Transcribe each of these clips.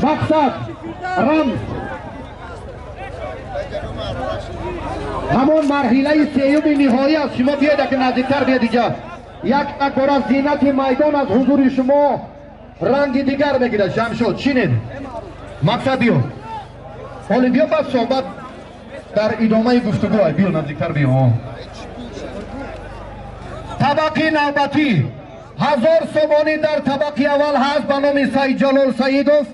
Мақсад рамз ҳамон марҳилаи сеюми ниҳоӣ аст. Шумо биёед, ки наздиктар биёед инҷа. Як бора зинати майдон аз ҳузури шумо ранги дигар мегирад. Шамшод, шинед. Мақсад биё. Ҳоле биё, баъд суҳбат дар идомаи гуфтугӯ. Биё, наздиктар биё. Табақи навбатӣ 1000 сомонӣ дар табақи аввал ҳаст ба номи Саидҷалол Саидов.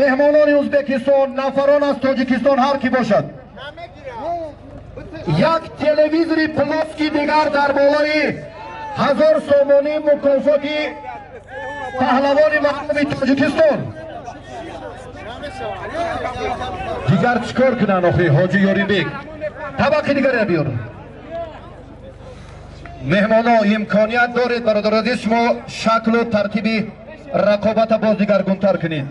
Меҳмонони Ӯзбекистон, нафарон аз Тоҷикистон, ҳар ки бошад. Як телевизори плоский дигар дар болои 1000 сомонӣ мукофоти паҳлавони мардуми Тоҷикистон. Дигар чӣ кор кунанд охи Ҳоҷи Ёрибек? Табақи дигаре биёр. Меҳмоно, имконият доред, бародари азиз, шумо шаклу тартиби рақобата боз дигаргунтар кунед.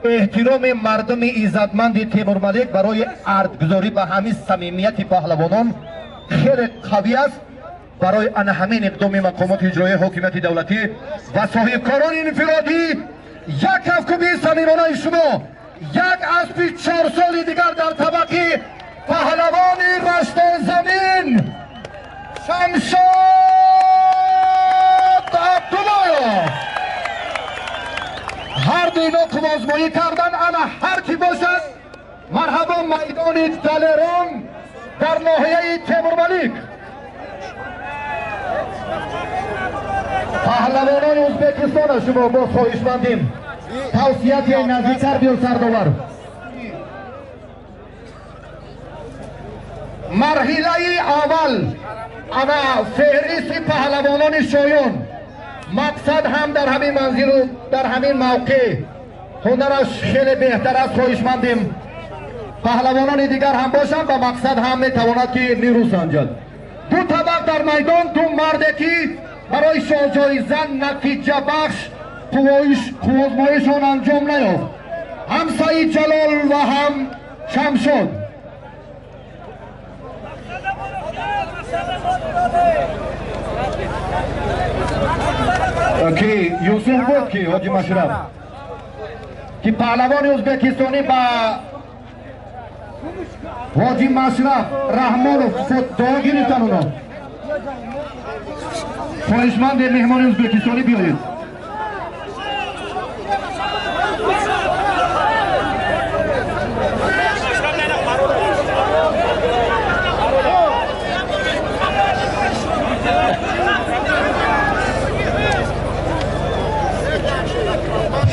Эҳтироми мардуми иззатманди Темурмалик барои ардгузорӣ ба ҳамин самимияти паҳлавонон хеле қавӣ аст. Барои ана ҳамин иқдоми мақомоти иҷроияи ҳокимияти давлатӣ ва соҳибкорони инфиродӣ як кафкӯбии самимонаи шумо. Як аспи 4 соли дигар дар табақи паҳлавони Раштонзамин Шамшод Абдуллоев. Ҳар ду ино қувваозмоӣ кардан. Ана ҳар ки бошад, марҳабо, майдони Далерон дар ноҳияи Темурмалик. Паҳлавонони Ӯзбекистон, аз шумо боз хоҳишмандем, тавсияти наздиктар биё, сардовар. Марҳилаи аввал, ана феҳристи паҳлавонони шоён. Мақсад ҳам дар ҳамин манзилу дар ҳамин мавқеъ ҳунараш хеле беҳтар аст. Хоҳишмандем, паҳлавонони дигар ҳам бошанд, ба мақсад ҳам метавонад ки нирӯ санҷад. Ду табақ дар майдон, ду марде ки барои шоҳҷоиза натиҷабахш қуввозмоишон анҷом наёфт, ҳам Саид Ҷалол ва ҳам Шамшод. Ки Юсуф буд, ки Ҳоҷи Машраб, ки паҳлавони ӯзбекистонӣ ба Ҳоҷи Машраф Раҳмонов дуо гирифтан оно. Хоҳишманде, меҳмони ӯзбекистонӣ, биёед.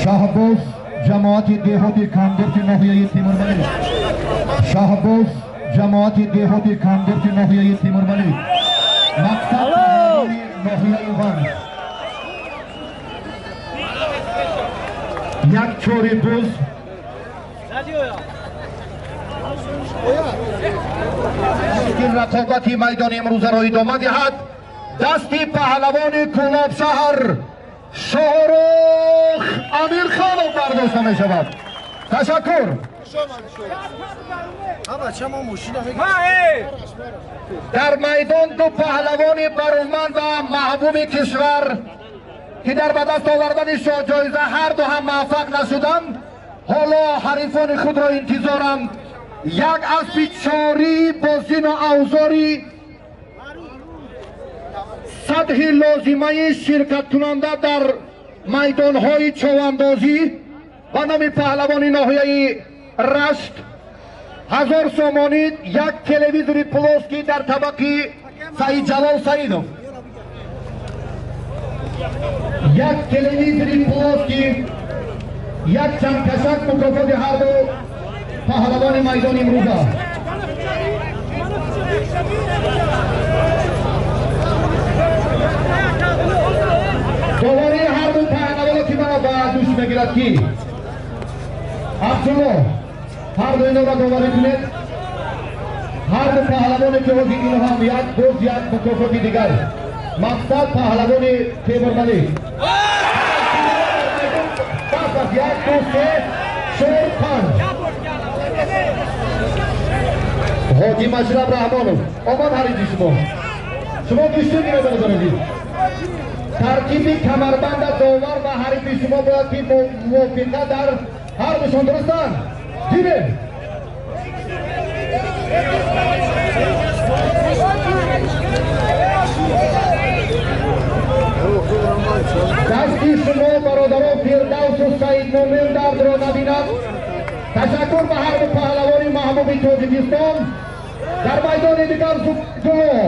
Шаҳбоз, ҷамоати деҳоти Кандурти ноҳияи Тимурмалик. Шаҳбоз, ҷамоати деҳоти Кандурти ноҳияи Тимурмалик. Мақсад, ноҳияи Ванж. Як чори буз ин рақобати майдони имрӯзаро идома диҳад. Дасти паҳлавони Кӯлобшаҳр Шоҳрух Амирхонов бардошта мешавад. Ташаккур. Дар майдон ду паҳлавони баруманд ва маҳбуби кишвар, ки дар ба даст овардани шоҳҷоиза ҳар ду ҳам муваффақ нашуданд, ҳоло ҳарифони худро интизоранд. Як аспи чорӣ бо зину авзори сатҳи лозимаи ширкаткунанда дар майдонҳои човандозӣ ба номи паҳлавони ноҳияи Рашт 1000 сомонӣ, як телевизори плоский дар табақи Саидҷалол Саидов, як телевизори плоский, як чандкашак мукофоти ҳарду паҳлавони майдони имрӯза. Доварии ҳарду паҳлавоно ки мана ба дӯш мегирад, ки Абдулло, ҳарду инора доварӣ кунед. Ҳарду паҳлавоне ки ҳозир ино ҳам як боз як мукофоти дигар. Мақсад, паҳлавони Темурмалик. Бас аст. Як, ду, се, чор, панҷ. Ҳоҷи Машраб Раҳмонов омад. Ҳарифи шумо, шумо гӯштӣ гиред, бародари азиз. Тартиби камарбанда довар ва ҳарифи шумо бояд ки мувофиқа дар ҳар душон дурустанд. Дидем. Дасти шумо бародарон Фирдавсу Саидмӯмин дардро набинад. Ташаккур ба ҳар ду паҳлавони маҳбуби Тоҷикистон. Дар майдони дигар Зубайдулло,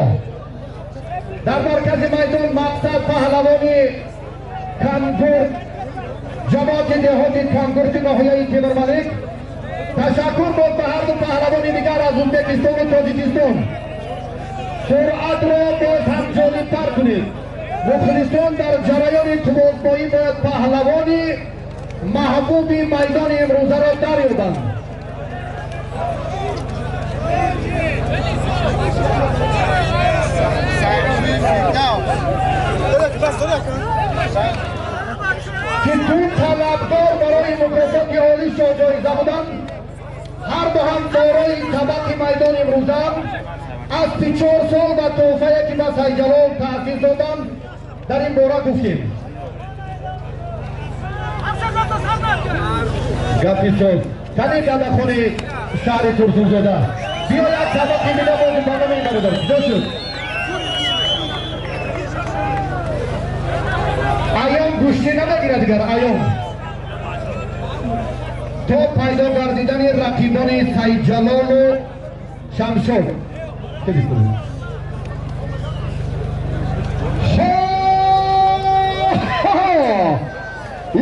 дар маркази майдон Мақсад паҳлавони Кангур, ҷамоати деҳоти Кангурти ноҳияи Темурмалик. Ташаккур бод ба ҳар ду паҳлавони дигар аз Ӯзбекистону Тоҷикистон. Суръатро боз ҳам ҷолибтар кунед. Мухлисон дар ҷараёни тубозбоӣ бояд паҳлавони маҳбуби майдони имрӯзаро дарёбанд. Ки ду талабгор барои мукофоти олӣ шоҳҷоиза буданд, ҳар ду ҳам дорои табақи майдони имрӯзаанд. Аспи 4 сол ва тӯҳфае ки ба Сайҷалол таъсис доданд, дар ин бора гуфтем. Гапи соз кани дадахони шаҳри Турсунзода биё як табақи дига бози барнома бародар куҷо шуд? Аён гӯштӣ намегирад дигар аён то пайдо гардидани рақибони Сайҷалолу Шамшод.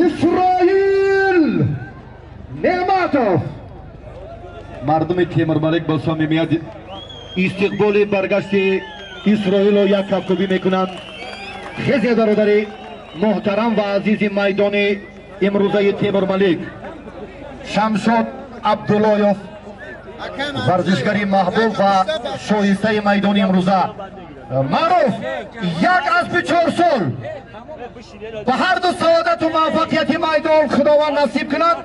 Исроил Неъматов. Мардуми Темурмалик бо самимият истиқболи баргашти Исроилро як кафкӯбӣ мекунанд. Хеле бародари муҳтарам ва азизи майдони имрӯзаи Темурмалик, Шамшод Абдуллоев, варзишгари маҳбуб ва шоистаи майдони имрӯза. Маъруф як аспи 4 сол ба ҳар ду саодату муваффақияти майдон Худованд насиб кунад.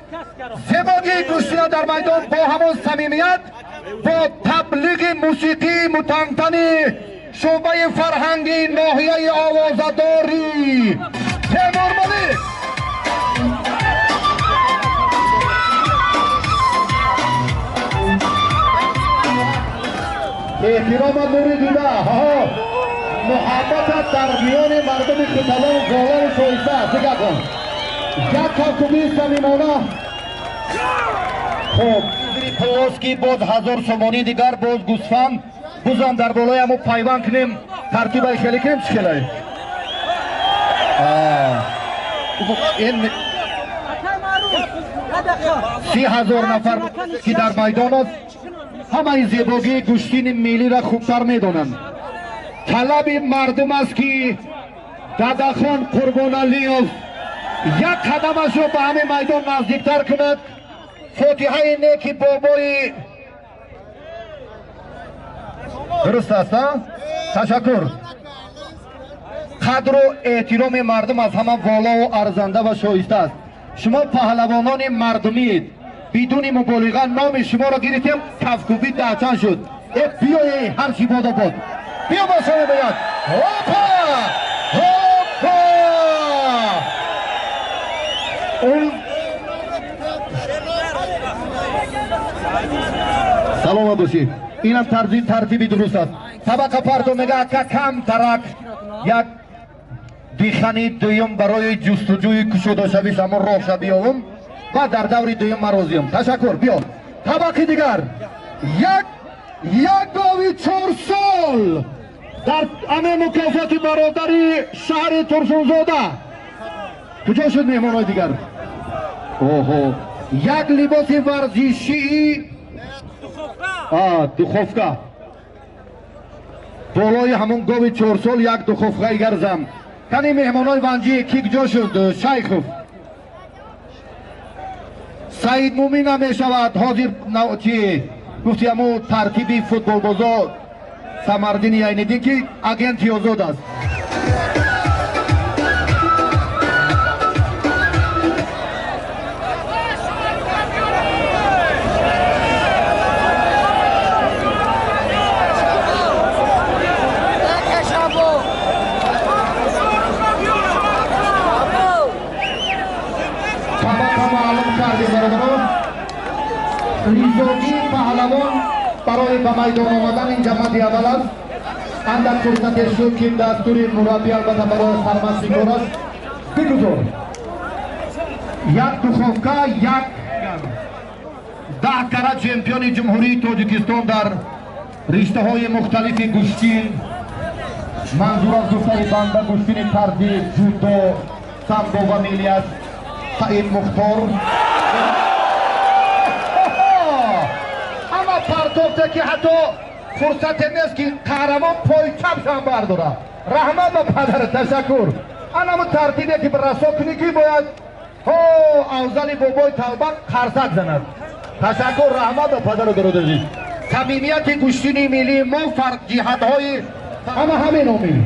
Зебогии гӯштина дар майдон бо ҳамон самимият, бо таблиғи мусиқии мутантани шӯъбаи фарҳанги ноҳияи овозадори Темурмалик. Эҳтирома нури дида, муҳаббатат дар миёни мардуми хуталону голону шоиста аст. Дигар кун як кафкӯбии самимона. Хуб, полоски боз 1000 сомонӣ дигар, боз гӯсфанд бузам дар болои ҳамо пайванд кунем, тартибаи хеле кунем. Чӣ хелай? Ин 30,000 нафар ки дар майдон аст, ҳамаи зебогии гӯштини миллиро хубтар медонанд. Талаби мардум аст ки Дадахон Қурбоналиев як қадамашро ба ҳамин майдон наздиктар кунад. Фотиҳаи неки бобои дуруст аст. Ташаккур. Қадру эҳтироми мардум аз ҳама волову арзанда ва шоиста аст. Шумо паҳлавонони мардумиед. Бидуни муболиға номи шуморо гирифтем, кафкӯбӣ даҳчанд шуд. Э биёе ҳар чӣ бодо бод. Биё бо самимият. Ҳопа! Ҳопа! Он саломат бошед. Инам тартиби дуруст аст. Табақа парто мега ака кам тарак як дихани дуюм барои ҷустуҷӯи кушодашавиш ҳамон роҳша биёвум ва дар даври дуюм ман розиям. Ташаккур. Биё табақи дигар. Як гови 4 сол дар аме мукофоти бародари шаҳри Турсунзода. Куҷо шуд меҳмонҳои дигар? Оҳо, як либоси варзишии духовка болои ҳамон гови 4 сол як духовкаи гарзам. Кани меҳмонҳои ванҷӣ ки куҷо шуд? Шайхов Саидмӯмин намешавад ҳозир. Чи гуфти ҳамо тартиби футболбозо Самардини Яйниддин ки агенти озод аст. кардем бародарон. Ризогии паҳлавон барои ба майдон омадан ин ҷамъати аввал аст. Андак фурсате шуд ки дастури мураббӣ албатта барои сармашқи кор аст. Бигузор. Як духовка, як 10 карат чемпиони Ҷумҳурии Тоҷикистон дар риштаҳои мухталифи гӯштин, манзур аз гуфтаи банда гӯштини тарзи ҷудо, самбо ва миллӣ аст. Саид Мухтор. Ама партофте ки ҳатто фурсате нест ки қаҳрамон пои чапшам бардорад. Раҳмат ба падара, ташаккур. Анамо тартибе ки расо кунӣ ки бояд ҳо авзали бобои талбак қарсак занад. Ташаккур, раҳмат ба падару бародари. Самимияти гӯштини миллии мо фарқҷиҳатҳои ҳама ҳамин омил.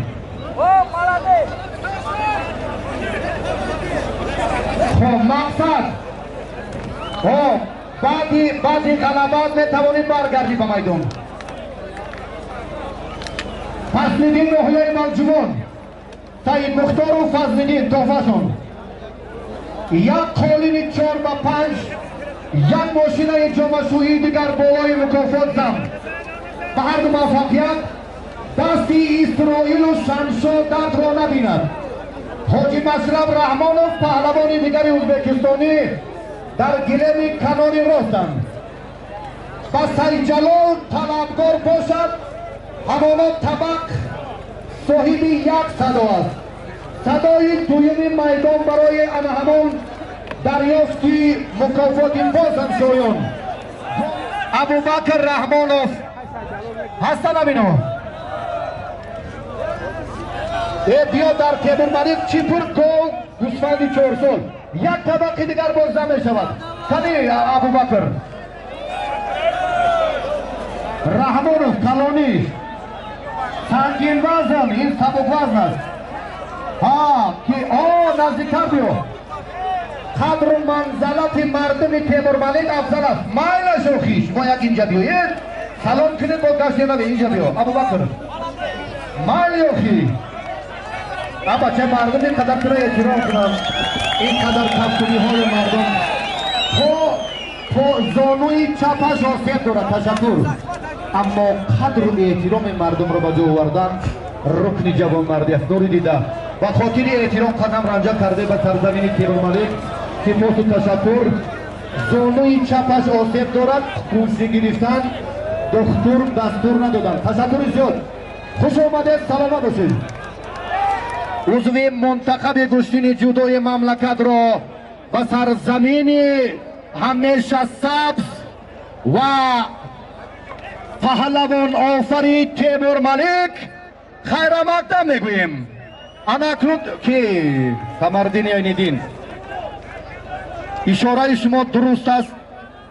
Хоб, мақсад. Хоб, баъди ғалабат метавонӣ баргардӣ ба майдон. Фазлиддин ноҳияи Балҷувон, Саид Мухтору Фазлиддин тоҳфашон. Як қолини 4 ба 5, як мошинаи ҷомашӯии дигар болои мукофот зам. Ба ҳарду муваффақият. Дасти Исроилу Шамшо дардро набинад. Ҳоҷи Машраб Раҳмонов паҳлавони дигари ӯзбекистонӣ дар гилеми канори ростанд. Ба Сайҷалол талабгор бошад, ҳамоно табақ соҳиби як садо аст. Садои дуюми майдон барои ана ҳамон дарёфти мукофоти бозам шоён. Абубакр Раҳмонов ҳастан амино. Биё дар Темурмалик чӣ пур гов гӯсфанди 4 сол. Як табақи дигар боз намешавад. Кани Абубакр Раҳмонов калонӣ сангинвазн, ин сабуквазн аст. Ҳа ки о наздиктар биё. Қадру манзалати мардуми Темурмалик афзал аст. Майлаш охиш, мо як инҷа биёед. Салом кунед бо гашти нави инҷа биё. Абубакр. Майли охи. Аба ча мардум ин қадар туро эҳтиром кунанд. Ин қадар кафкуниҳои мардум. То зонуи чапаш осеб дорад. Ташаккур. Аммо қадру эҳтироми мардумро ба ҷо овардан рукни ҷавонмардӣ аст. Нури дида. Ба хотири эҳтиром қадам ранҷа карда ба сарзамини Темурмалик. Сипосу ташаккур. Зонуи чапаш осеб дорад. Гӯшти гирифтан духтур дастур надоданд. Ташаккури зиёд. Хуш омадед, саломат бошед. Узви мунтахаби гӯштини ҷудои мамлакатро ба сарзамини ҳамеша сабз ва паҳлавонофари Темурмалик хайрамақдам мегӯем. Ана акнун ки Қамардини Айниддин, ишораи шумо дуруст аст,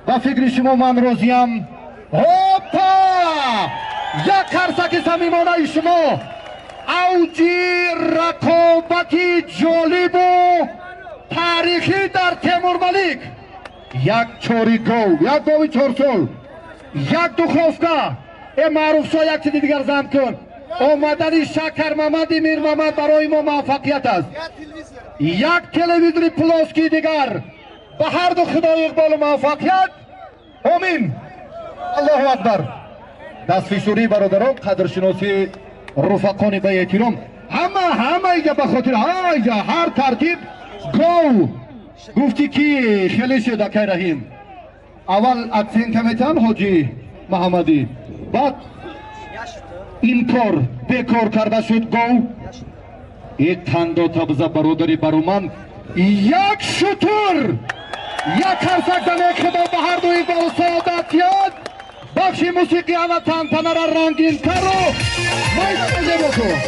ба фикри шумо ман розиям. Ҳопа! Як қарсаки самимонаи шумо авҷи рақобати ҷолибу таърихӣ дар Темурмалик. Як чори гов, як гови 4 сол, як духовка. Э маъруфшо, як чизи дигар зам кун. Омадани Шакармамади Мирмамад барои мо муваффақият аст. Як телевизори плоскии дигар. Ба ҳарду худои иқболу муваффақият. Омин. Аллоҳу акбар. Дастфишурӣ бародарон, қадршиносии руфақони ба эҳтиром. Ҳама иҷа ба хотир, иҷа ҳар тартиб гов. Гуфтӣ ки хеле шуд акай Раҳим. Аввал оценка метиҳанд ҳоҷи Муҳаммадӣ, баъд инкор бекор карда шуд гов. Э қандо табза бародари баруман, як шутур, як қарсак занед. Худо ба ҳарду иқболу саодат ёд. Бахши мусиқӣ ана тантанара рангинтару майдона зебо кун.